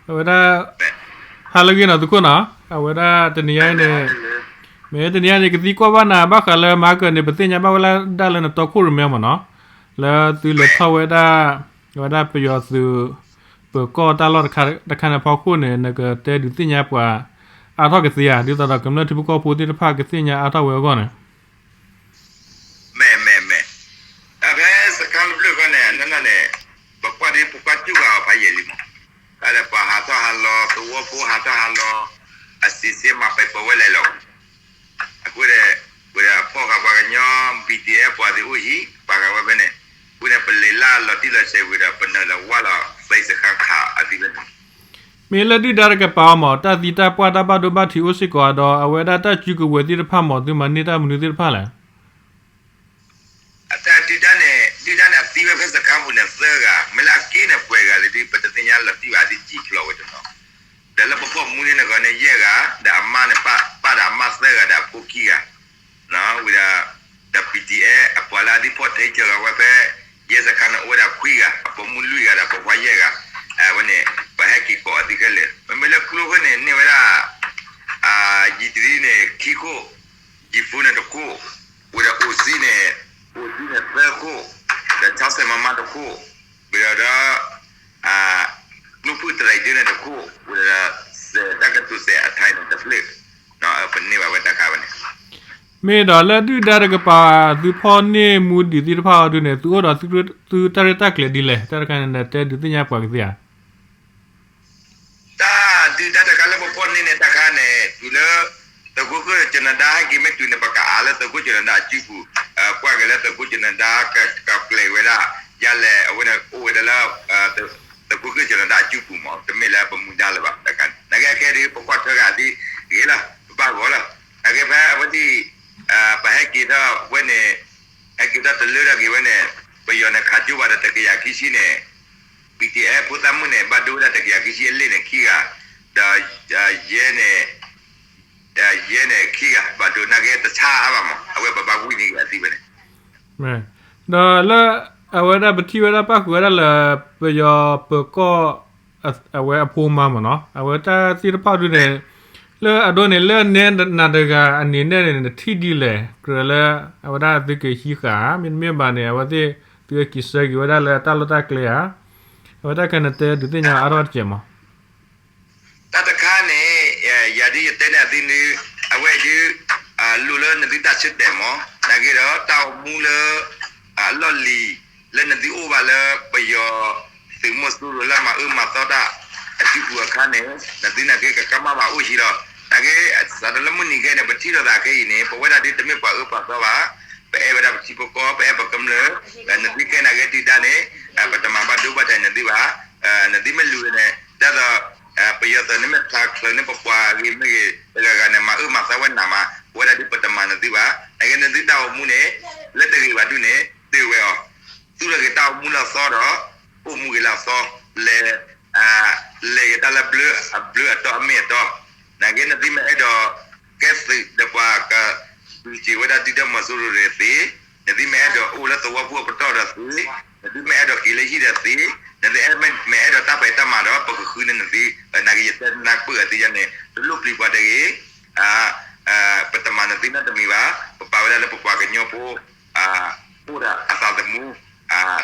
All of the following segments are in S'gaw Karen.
အဝဲဒၣ် ဟါလၢအဂ့ၤနီၤ သုးခိၣ်နီၤ, အဝဲဒၣ်တနံၤညါအံၤန့ၣ် မ့ၢ်တနံၤညါန့ၣ် ကသံကွၢ်ဘၣ်နၤ ဘၣ်ဃးလၢမၤကၢၢ်န့ၣ် ပသ့ၣ်ညါဘၣ်ဝဲဒၣ်လၢနတီခိၣ်ရိၣ်မဲမ့ၢ်နီၤ, လၢသုလဲၤထီၣ်ဝဲဒၣ် အဝဲဒၣ်ပယီၤသုး ပၢၤကီၢ်တၢ်လီၢ်တခါတခါန့ၣ်အဖီခိၣ်န့ၣ် နကတဲဒုးသ့ၣ်ညါပှၤအါထီၣ်ကသ့ဧါ, ဒ်သိးဒီးကမျၢၢ်ထံဖိကီၢ်ဖိသ့ၣ်တဖၣ်ကသ့ၣ်ညါအါထီၣ်ဝဲအဂီၢ်န့ၣ် မ့ၢ် မ့ၢ် မ့ၢ်, တၢ်ဖဲစခါတဖျၢၣ်ဃီန့ၣ် အနီၢ်နီၢ်န့ၣ် ပကွၢ်ဒ်ပကွၢ်စူၣ်ဃာ်အီၤဖးယံာ်လံမး, တၢ်လၢပှၤဟးထီၣ်ဟးလီၤ သဝီဖိဟးထီၣ်ဟးလီၤ အစံးစ့မၤပဲာ်ပဝဲလဲၣ်လီၤ. အဃိန့ၣ် ဝဲဒၣ်ဖီၣ်ဃာ်ပှၤကညီ ဘံၣ်တံၣ်အဲၣ် ပှၤသ့ၣ်အိၣ်ဟံၣ် ပာ်ဃာ်ဝဲဖဲန့ၣ်, အဃိန့ၣ် ပလဲၤလၢလီၤတံၢ်လီၤဆဲးဝံၤဒီး ပနုာ်လီၤဝၢ်လီၤ သဲစခါခးအသံဖဲန့ၣ် မ့ၢ်လၢဒုၣ်ဒါတကပၤအီၤမး တၢ်သံတၢ်ပှၢ်တၢ်ဘၣ်ဒိဘၣ်ထံးအိၣ်စ့ၢ်ကီးဒီး အဝဲဒၣ်တၢ်စုကဝဲၤသ့ၣ်တဖၣ်မး သုမၤန့ၢ်တၢ်မနုၤသ့ၣ်တဖၣ်လဲၣ်. အတၢ်ဒုၣ်ဒါန့ၣ် ဒုၣ်ဒါန့ၣ် အသံဝဲဖဲစခါပူၤန့ၣ် သၢဂၤ, မ့ၢ်လၢအက့န့ၣ် ပှဲၤဂၤလၢဒုး ပတသ့ၣ်ညါလီၤတံၢ်ဘၣ် အဒုးစံၣ်ဖျိးဝဲတနီၤ, ဒီးလၢပဖီၣ်မူန့ၣ်န့ၣ်ဂီၢ်န့ၣ် ယဲၢ်ဂၤ, ဒီးအမါန့ၣ် ပၢ်ဒီးအမါသၢဂၤ ဒီးအဖိခံဂၤ ဝံၤဒီး ဒီး ဘံၣ်တံၣ်အဲၣ် အပှၤလၢအဒုးဖီၣ်ထဲဆၢဂၤဝဲ ဖဲယဲၢ်စခါန့ၣ် အိၣ်ဝဲဒၣ်ခွံဂၤ, အပိာ်မုၣ်လွံၢ်ဂၤဒီးပိာ်ခွါယဲၢ်ဂၤ, အဝဲန့ၣ် ပဟဲက့ၤကိးအသံခဲလၢာ်, မ့မ့ၢ်လၢကျိဃိန့ၣ် န့ၢ်ဝဲဒၣ် ယံာ်တရံန့ၣ် ခံခိၣ်, ယံာ်ဖိန့ၣ်တခိၣ်, ဝံၤဒီးအိၣ်စံန့ၣ်, အိၣ်စံန့ၣ်သၢခိၣ်, ဒီးဆီစဲးမၤမါတခိၣ်, ဝံၤဒီး ကျိဖုၣ်တရံးဒုန့ၣ်တခိၣ်, ဝံၤဒီး စဲးတၢ်ကတိၤစဲးအထါန့ၣ်တဖျၢၣ်, ပန့ၢ်ဘၣ်ဝဲတၢ်ခါဝဲန့ၣ် မ့ၢ်ဒီးလၢဒုၣ်ဒါတကပၤ သုဖီၣ်န့ၢ်မူဒံးသ့ၣ်တဖၣ်အီၤဒုန့ၣ် သုအိၣ်ဒီးသုတၢ်ရဲၣ်တၢ်ကျဲၤဒ်လဲၣ်, တၢ်တခါန့ၣ် နတဲဒုးသ့ၣ်ညါပှၤကသ့ဧါ. တၢ်ဒုၣ်ဒါတခါလၢပဖီၣ်န့ၢ်န့ၣ် တၢ်ခါန့ၣ် တုၤလၢ သုးခိၣ်ကျၢၢ်ကၠနဒါ ဟဲက့ၤမ့ၢ်တုၤန့ၣ် ပကအးလၢသုးခိၣ်ကျၢၢ်ကၠနဒါအစုပူၤ, ကွၢ်က့ၤလၢသုးခိၣ်ကျၢၢ်ကၠနဒါ ကပျဲဝဲဒၣ် ယလဲၣ် အဝဲန့ၣ် အိၣ်ဝဲဒၣ်လၢ သုးခိၣ်ကျၢၢ်ကၠနဒါအစုပူၤမး, တမ့ၢ်လၢပမူဒါလၢၤဘၣ်. နာ်က့အခဲဒုး ပကွၢ်ထွဲဂၤဒ်ဂ့ၤလီၤ, ပဘၣ်ဂီၤလီၤ. နာ်က့ဖဲအဝဲသ့ၣ် ပဟဲက့ၤထီၣ်ဝဲန့ၣ် ဟဲက့ၤထီၣ်တလၢထီၣ်က့ၤဝဲန့ၣ် ပယီၤန့ၣ် ခးကၠိဘၣ်ဒီးတကယၤခံဆံန့ၣ် ဘံၣ်တံၣ်အဲၣ် ဖိသၣ်မုၣ်န့ၣ် ဘၣ်ဒိဝဲဒၣ်တကယၤခံဆံအလ့ၣ်န့ၣ် ခံဂၤ, ဒီး ယဲန့ၣ် ယဲန့ၣ်ခံဂၤ ဘၣ်ဒိ နာ်က့တဆါအါဘၣ်မး အဝဲပဘၣ်ဝံၣ်န့ၢ်အသံဝဲန့ၣ် ဒီးလၢ အဝဲဒၣ်ပထံၣ်ဝဲဒၣ်ပၣ်ဃုာ်ဝဲဒၣ်လၢ ပယီၤပၢၤကီၢ် အဝဲအဖိမါမ့ၢ်နီၤ အဝဲတၢ်သ့ၣ်တဖၣ်ဒုန့ၣ် လၢအဒိန့ၣ် လၢနဲနၤတဂၤအန့ၣ်န့ၣ် နထံၣ်ဒ်လဲၣ် ကြၢးလၢ အဝဲဒၣ်သုကဟံးဃာ် မ့တမ့ၢ်ဘၣ်န့ၣ် အဝဲသ့ၣ် သုကက့ၤဆၢက့ၤဝဲဒၣ်လၢတၢ်လီၢ်တၢ်ကျဲဧါ, အဝဲတၢ်ခဲန့ၣ်တဲဒုးသ့ၣ်ညါအါထီၣ်တစဲးမး တၢ်တခါန့ၣ် ယၤဒ်ယတဲန့ၢ်အသ့ၣ်နုၤ အဝဲဒုး လိၣ်လၢနသုတၢ်ဆၢတဲာ်မး နာ်က့ဒီးတၢ်အိၣ်မူလၢ အလီၢ်လံၤ လၢနသုအိၣ်ဘၣ်လၢပယီၤ သုးမီၤစိရိၤလၢမၤအၢမၤသီတၢ် အစုပူၤအခါန့ၣ် နသုနာ်က့ကကမၣ်ဘၣ်အိၣ်ဟံးလီၤ. နာ်က့ စးထီၣ်လၢမုၢ်နံၤခဲအံၤန့ၣ် ပထံၣ်လိာ်သးခဲအံၤန့ၣ် ပဝဲဒၣ်ဒ်တမ့ၢ်ပှၤအၢပှၤသီဘၣ် ပအဲၣ်ဝဲဒၣ်ပထံပကီၢ် ပအဲၣ်ပကမျၢၢ် နသုခဲနာ်က့ဒုၣ်ဒါန့ၣ် ပတမၤဘၣ်ဒိဘၣ်ထံးနသုဘၣ်. နသုမ့ၢ်လူၤန့ၣ် ဒ်သိး ပယီၤသုးန့ၣ်မ့ၢ်ဖျါချၢန့ၣ် ပပှၤဂ့ၤမ့ၢ်ဂ့ၤ တဂၤဂၤန့ၣ် မၤအၢမၤသီဝဲနးမး ပဝဲဒၣ်ဒ်ပတမၤနသုဘၣ်. နာ်က့နသုတၢ်အိၣ်မူန့ၣ် လၢတဂ့ၤဘၣ်ဒုန့ၣ် တ့ၢ်ဝဲအီၤ သူၣ်ထီၣ်က့ၤတၢ်အိၣ်မူလၢအသီဒီး အိၣ်မူက့ၤလၢအသီ လဲၤ လဲၤက့ၤတၢ်လၢဘျၢအဘျၢအတီအမ့ၢ်အတီ နာ်က့နသုမ့ၢ်အဲၣ်ဒိး ကဲသုးဒီးပှၤက သုးက့ၤဝဲဒၣ်ဒုၣ်ဒါမီၤစိရိၤဒီးသ့, နသုမ့ၢ်အဲၣ်ဒိးအိၣ်လၢသဝီဖိအပတီၢ်ဒီးသ့, နသုမ့ၢ်အဲၣ်ဒိးက့ၤလၢဟံၣ်ဒီးသ့, နသုမ့ၢ်အဲၣ်ဒိးတၢ်ဖံးတၢ်မၤဒီး ပကဃုန့ၢ်နသု, နာ်က့ယတဲနၢ်ပၢၢ်အသ့ယါန့ၣ် တလိၣ်ပျံၤပှၤတဂ့ၤ, ပတမၤနသုနီတမံၤဘၣ်, ပပာ်ဝဲဒၣ်လၢပပှၤကညီဖိ အိၣ်ဒီးအသးသမူ,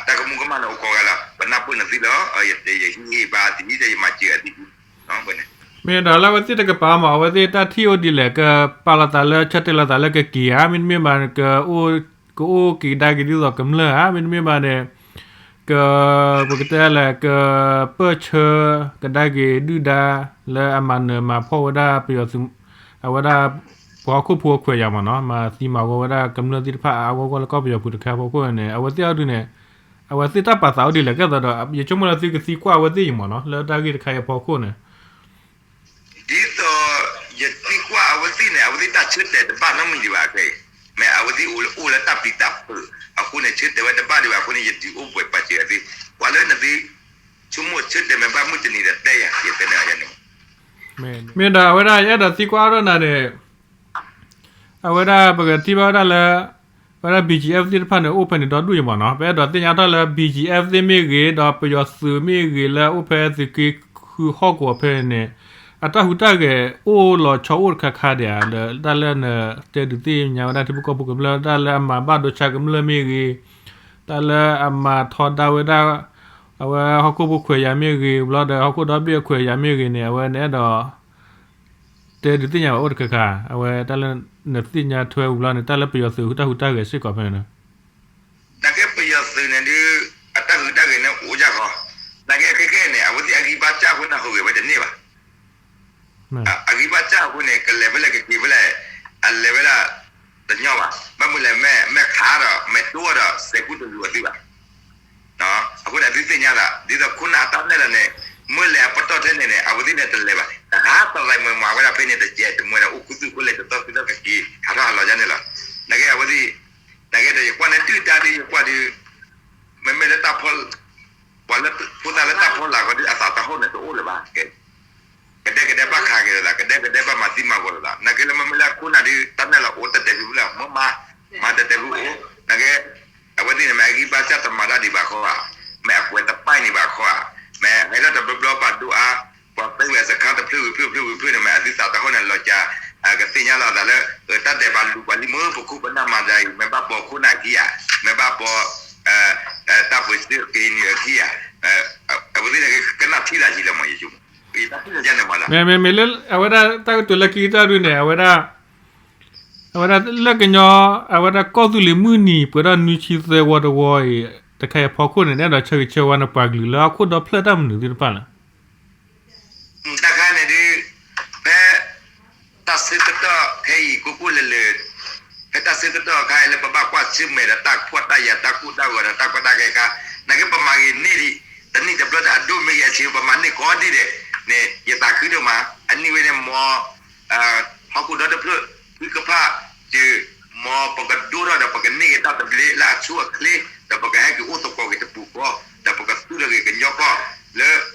တၢ်ကမူကမၣ်န့ၣ်အိၣ်ကိးဂၤလီၤ, ပနၢ်ပၢၢ်နသုလီၤ, ယဟံးဟ့ၣ်ဘါအသံဒီးယမၤစၢၤအသံ မ့ၢ်ဒီးလၢအဝဲသ့ၣ်တကပၤမး အဝဲသ့ၣ်တၢ်ထံၣ်အိၣ်ဒ်လဲၣ် ကပာ်လီၤသးလၢဆၢတဲာ်လီၤသးလၢကက့ၤဧါ, မ့တမ့ၢ်ဘၣ် ကအိၣ်က့ၤကဒါက့ၤဒ်သိးကမျၢၢ်ဧါ, မ့တမ့ၢ်ဘၣ်န့ၣ် က ပကတဲလဲၣ် ကပၢၢ်ဆၢကဒါက့ၤဒုၣ်ဒါ လၢအမၤနၢၤမၤဖှီၣ်ဝဲဒၣ်ပယီၤသုး အဝဲဒၣ် ပှၤဟီၣ်ခိၣ်ဖိအခွဲးယာ်မးနီၤ မၤသံမၤဝီဝဲဒၣ်ကမျၢၢ်သ့ၣ်တဖၣ်အါအါဂီၢ်ဂီၢ်လၢကီၢ်ပယီၤပူၤတခါအဖီခိၣ်န့ၣ် အဝဲသ့ၣ်အဒုန့ၣ် အဝဲသ့ၣ်တၢ်ပာ်သးအိၣ်ဒ်လဲၣ် ကဲသိးဒီး ယဆိကမိၣ်လၢသုကသံကွၢ်အဝဲသ့ၣ်အံၤမးနီၤ လၢတၢ်ဂ့ၢ်တခါအံၤအဖီခိၣ်န့ၣ် ဒ်သိးယသံကွၢ်အဝဲသ့ၣ်န့ၣ် အဝဲသ့ၣ်တၢ်ဆၢတဲာ်တဘၣ်နီတမံၤဒံးဘၣ်ခဲအံၤ, မ့ၢ်အဝဲသ့ၣ်အိၣ်လၢတၢ်ပျံၤတၢ်ဖုးအဃိန့ၣ် ဆၢတဲာ်ဝဲတဘၣ်ဒံးဘၣ်အဃိန့ၣ် ယဒုးအိၣ်ဘှံးပာ်စၢၤအသ့, ကွၢ်လၢနသု ဆိကမိၣ်ဆၢတဲာ်မ့ၢ်ဘၣ်မုၢ်တနံၤဒီးတဲယၤ ယတဲန့ၢ်အီၤယၤန့ၣ် မ့ၢ်ဒီးအဝဲဒၣ်ယအဲၣ်ဒိးသံကွၢ်အါထီၣ်နၤန့ၣ် အဝဲဒၣ်ပကထံၣ်ဘၣ်ဝဲဒၣ်လၢ အဝဲဒၣ် ဘီၣ်ကၠံၣ်အဲၣ်ဖ် သ့ၣ်တဖၣ်န့ၣ် အိၣ်ဖဲန့ၣ်ဒီဒူၣ်အံၤမးနီၤ, ပအဲၣ်ဒိးသ့ၣ်ညါထီၣ်လၢ ဘီၣ်ကၠံၣ်အဲၣ်ဖ် သ့ၣ်မ့ၢ်ဂ့ၤ ဒီးပယီၤသုးမ့ၢ်ဂ့ၤလၢအိၣ်ဖဲသုးက့ ဟီၣ်ကဝီၤဖဲန့ၣ် အတၢ်ဟူးတၢ်ဂဲၤအိၣ်လီၤဆီအိၣ်တခါခါဒံးဧါ, ဒီးတၢ်လၢနတဲဒုးသ့ၣ်ညါဝဲဒၣ်ထံဖိကီၢ်ဖိကမျၢၢ် တၢ်လၢအမၤဘၣ်ဒိဆါကမျၢၢ်မ့ၢ်ဂ့ၤ, တၢ်လၢအမၤထီဒါဝဲဒၣ် အဝဲဟီၣ်ခိၣ်ဖိခွဲးယာ်မ့ၢ်ဂ့ၤ, ဘျီဒီးဟီၣ်ခိၣ်ဒီဘ့ၣ်အခွဲးယာ်မ့ၢ်ဂ့ၤန့ၣ် အဝဲနအဲၣ်ဒိး တဲဒုးသ့ၣ်ညါဘၣ်အိၣ်တခါခါ, အဝဲတၢ်လၢနသ့ၣ်ညါထွဲဝံၤဘျီန့ၣ် တၢ်လၢပယီၤသုးဟူးတၢ်ဟူးတၢ်ဂဲၤစ့ၢ်ကီးဖဲန့ၣ် နာ်က့ပယီၤသုးန့ၣ်ဒုး အတၢ်ဟူးတၢ်ဂဲၤန့ၣ်အိၣ်ဒ်ဃီ, နာ်က့ခဲခဲန့ၣ် အဝဲသ့ၣ်အဂံၢ်ဘါစၢ်အဃိန့ၣ် ဟူးဂဲၤဝဲတန့ၢ်ဘၣ်. အဂံၢ်ဘါစၢ်အဃိန့ၣ် ကလဲၤဖဲလဲၣ်ကက့ၤဖဲလဲၣ် အလဲၤဝဲဒၣ်တညီဘၣ်. ဘၣ်မနုၤလဲၣ် မ့ၢ်ခးဒီး မ့ၢ်တိဒီး စဲးကူတလူၤအသုဘၣ်. အဃိန့ၣ် အသုသ့ၣ်ညါသး ဒ်သိးခိၣ်နၢ်အတၢ်နဲၣ်လီၤန့ၣ် မ့ၢ်လဲၤအပတီၢ်ထဲန့ၣ်န့ၣ် အဝဲသ့ၣ်န့ၣ်တလဲၤဘၣ်. တဟးတရံးမုာ်မၤဝဲဒၣ်ဖဲန့ၣ်တကဲး တမ့ၢ်ဝဲဒၣ်အိၣ်ခူသူၣ်အိၣ်လဲၢ်တသီသီကက့ၤ ဟးထီၣ်ဟးလီၤဒ်န့ၣ်လီၤ. နာ်က့အဝဲသ့ၣ် နာ်က့ဒီးယကွၢ်န့ၣ်တုၤတၢ်ဒ်ယကွၢ်ဒုး မ့မ့ၢ်လၢတၢ်ဖီ ပှၤလၢဖိသၣ်လၢတၢ်ဖီလာ်ဃီဒုး အသးတဟီၣ်န့ၣ်တအိၣ်လၢၤဘၣ်. ကဒဲကဒဲဘၣ်ခးက့ၤလိာ်သး ကဒဲကဒဲဘၣ်မၤသံမၤဂီၤလိာ်သး နာ်က့လၢမ့မ့ၢ်လၢအခိၣ်နၢ်ဒုး တၢ်နဲၣ်လီၤအိၣ်တတဲာ်ဖုဖုလၢ မ့ၢ်မၤ မၤတတဲာ်ဖုအိၣ် နာ်က့ အဝဲသ့ၣ်န့ၣ် မ့ၢ်အဂံၢ်ဘါစၢ်တမၤတၢ်ဒံးဘၣ်ဃီဧါ, မ့ၢ်အကွဲးတပာ်န့ၢ်ဘၣ်ဃီဧါ, မ့ၢ်ဟဲထီၣ်တဘျီဘျီဘၣ်ဒိအါ, ပှၤသ့ဝဲစခါတဖျၢၣ်ဝံၤဖျၢၣ်ဖျၢၣ်ဝံၤဖျၢၣ်န့ၣ် မ့ၢ်အသုသးတဟီၣ်န့ၣ်လီၤကၢ, ကသ့ၣ်ညါလီၤသးလၢ တၢ်ဒဲးဘးလူၤပှၤလံမ့ၢ်ပခိၣ်ပနၢ်မၤဒ်အံၤ မ့ၢ်ဘၣ်ပိာ်ခိၣ်နၢ်အခံဧါ, မ့ၢ်ဘၣ်ပိာ် တၢ်ပၢဆှၢက့ၤနုာ်အခံဧါ, အဝဲသ့ၣ်န့ၣ်ကနၣ်ထံလၢ်ယံၤလၢမ့ၢ်ယဆိကမိၣ်, တၢ်ထံလၢ်ယါန့ၣ်မ့ၢ်လၢ မ့မ့ၢ်လၢအဝဲဒၣ်တၢ်ကတိၤလၢခံကတၢၢ်ဒုးန့ၣ် အဝဲဒၣ် အဝဲဒၣ်လၢကညီ အဝဲဒၣ်ကီၢ်သူလ့ၤမုၢ်နံၤ ပှဲၤထီၣ်နွံဆံသၢဝီတဝီအံၤ တခါအံၤအဖီခိၣ်န့ၣ် နအဲၣ်ဒိးဆၢဂ့ၤဆၢဝါနပှၤကလုာ်လၢဟီၣ်ခိၣ်ဒီဖျၢၣ်တၢ်မနုၤသ့ၣ်တဖၣ်လဲၣ်. တၢ်ခါန့ၣ်ဒုး ဖဲ တၢ်ဆၢကတီၢ်ခဲအံၤ ကိးကိးလၢာ်လၢာ် ဖဲတၢ်ဆၢကတီၢ်အခါအံၤလၢပဘၣ်ကွၢ်ဆၢၣ်မဲာ်ဒီးတၢ်ဖှီၣ်တၢ်ယာ်တၢ်ကိၢ်တၢ်ဂီၤဒီးတၢ်ကီတၢ်ခဲအခါ နာ်က့ပမၤဂ့ၤန့ၢ်ဒံး တနံၣ်တဘျီဒီးအဒိၣ်မ့ၢ်ဂ့ၤအဆံး ပမၤန့ၢ်ကိးဒံးဒဲးန့ၣ် ယသးခုဒိၣ်မး အနံၣ်ဝဲန့ၣ်မ် ဟီၣ်ခိၣ်ဒီတဖျၢၣ် သုကဖၣ် တုၤ မ်ပကဒိၣ်ထီၣ်ဒီးပကန့ၢ်က့ၤတၢ်သဘျ့လၢအဆိအချ့ ဒီးပကဟဲက့ၤအိၣ်သကိးက့ၤတပူၤဃီ ဒီးပကသူၣ်ထီၣ်က့ၤကညီကီၢ်လၢ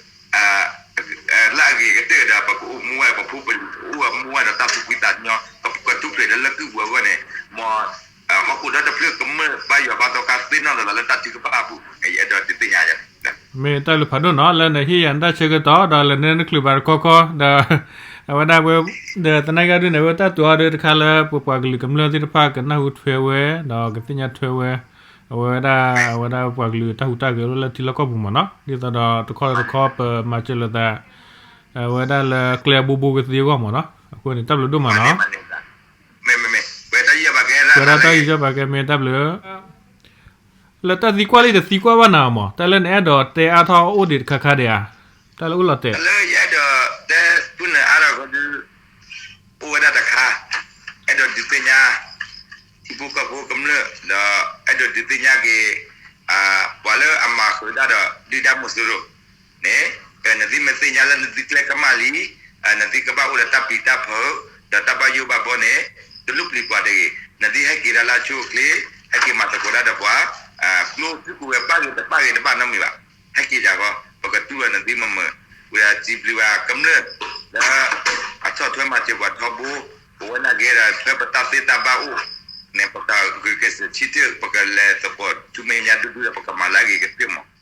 လၢအဂ့ၤကတၢၢ်ဒီး ပကအိၣ်မူဝဲ ပဖိပလံၤ ပအိၣ်ဝဲမူဝဲဒီးတၢ်သူၣ်ဖှံသးညီ ပကထူၣ်ဖျဲးဒီးလၢကုၢ်ပူၤအဂီၢ်န့ၣ် မ် ဟီၣ်ခိၣ်ဒီတဖျၢၣ်ကမၢၢ်ဘါယွၤဘါသီခါသ့ၣ်နီၣ်လီၤသးလၢတၢ်ထုကဖၣ်အပူၤ ယအဲၣ်ဒိးဒုးသ့ၣ်ညါယၤ မ့ၢ်တၢ်ဘျုးဖးဒိၣ်နီၤ လၢနဟ့ၣ်ယၤနတၢ်ဆၢကတီၢ် ဒီးလဲၤနဲနချုးဘၣ်တခီခီ ဒီး အဝဲဒၣ်ဝဲ ဒီးသနာ်က့ဒုးန့ၣ် အဝဲတၢ်တိၤအီၤဒုးတခါလၢပပှၤကလုာ်ကမျၢၢ်သ့ၣ်တဖၣ်ကနၢ်ဟူထွဲဝဲ ဒီးကသ့ၣ်ညါထွဲဝဲ အဝဲဒၣ် အဝဲဒၣ်ပှၤကလုာ်တၢ်ဟူးတၢ်ဂဲၤလၢထံလီၢ်ကီၢ်ပူၤမ့ၢ်နီၤ ဒ်သိးဒီးတခီတခီပမၤစၢၤလိာ်သး အဝဲဒၣ်လၢကျဲအဘိဘိကသ့အဂီၢ်မ့ၢ်နီၤ အဃိန့ၣ်တၢ်ဘျုးဒိၣ်မးနီၤ မ့မ့မ့ၢ် ဝဲဒၣ်တၢ်ယူးယီၣ်ပာ်ကဲမ့ၢ်တၢ်ဘျုး လၢတၢ်သံကွၢ်လံတသံကွၢ်ဘၣ်နၤမး တၢ်လၢနအဲၣ်ဒိးတဲအါထီၣ်အိၣ်ဒံးတခါခါဒံးဧါ တၢ်လၢအိၣ်လီၤတဲာ် လၢယအဲၣ်ဒိးတဲဖုနၢၤအါထီၣ်ခီဒု အိၣ်ဝဲဒၣ်တခါ အဲၣ်ဒိးဒုးသ့ၣ်ညါ ထံဖိကီၢ်ဖိကမျၢၢ် ဒီးအဲၣ်ဒိးဒုးသ့ၣ်ညါက့ၤ ပှၤလၢအမၤဃုာ်ဒၣ်ဒီး ဒုၣ်ဒါမုၢ်သုးရိၤ န့ၣ် နသုမ့ၢ်သ့ၣ်ညါလၢနသုကျဲကမၣ်လံ နသုကဘၣ်အိၣ်ဒီးတၢ်ပျံၤတၢ်ဖုး ဒီးတၢ်ဘၣ်ယိၣ်ဘၣ်ဘီန့ၣ် တလိၣ်ပျံၤပှၤတဂ့ၤ နသုဟဲက့ၤဒၣ်လၢအဆိအချ့ ဟဲက့ၤမၤသကိးတၢ်ဒီးပှၤ ကျိသုကဝဲၤဘၣ်ဂ့ၤတဘၣ်ဂ့ၤတဘၣ်နီတမံၤဘၣ် ဟဲက့ၤတၢ်ဃီ ပကတူၢ်ဒီးနသုမုာ်မုာ် ဝံၤဒီးစံးဘျုးဘၣ်ကမျၢၢ် လၢ အဆီၣ်ထွဲမၤစၢၤပှၤထီဘိ ပဝဲနာ်က့ဒီး ဖဲပတၢ်သ့တၢ်ဘၣ်အိၣ် န့ၣ် ပကဂုာ်ကျဲးစၢးဆၢထၢၣ် ပကလဲၤသကိးထူမဲာ်ညါဒူဒူဒီး ပကမၤလၢအဂ့ၤကတၢၢ်မး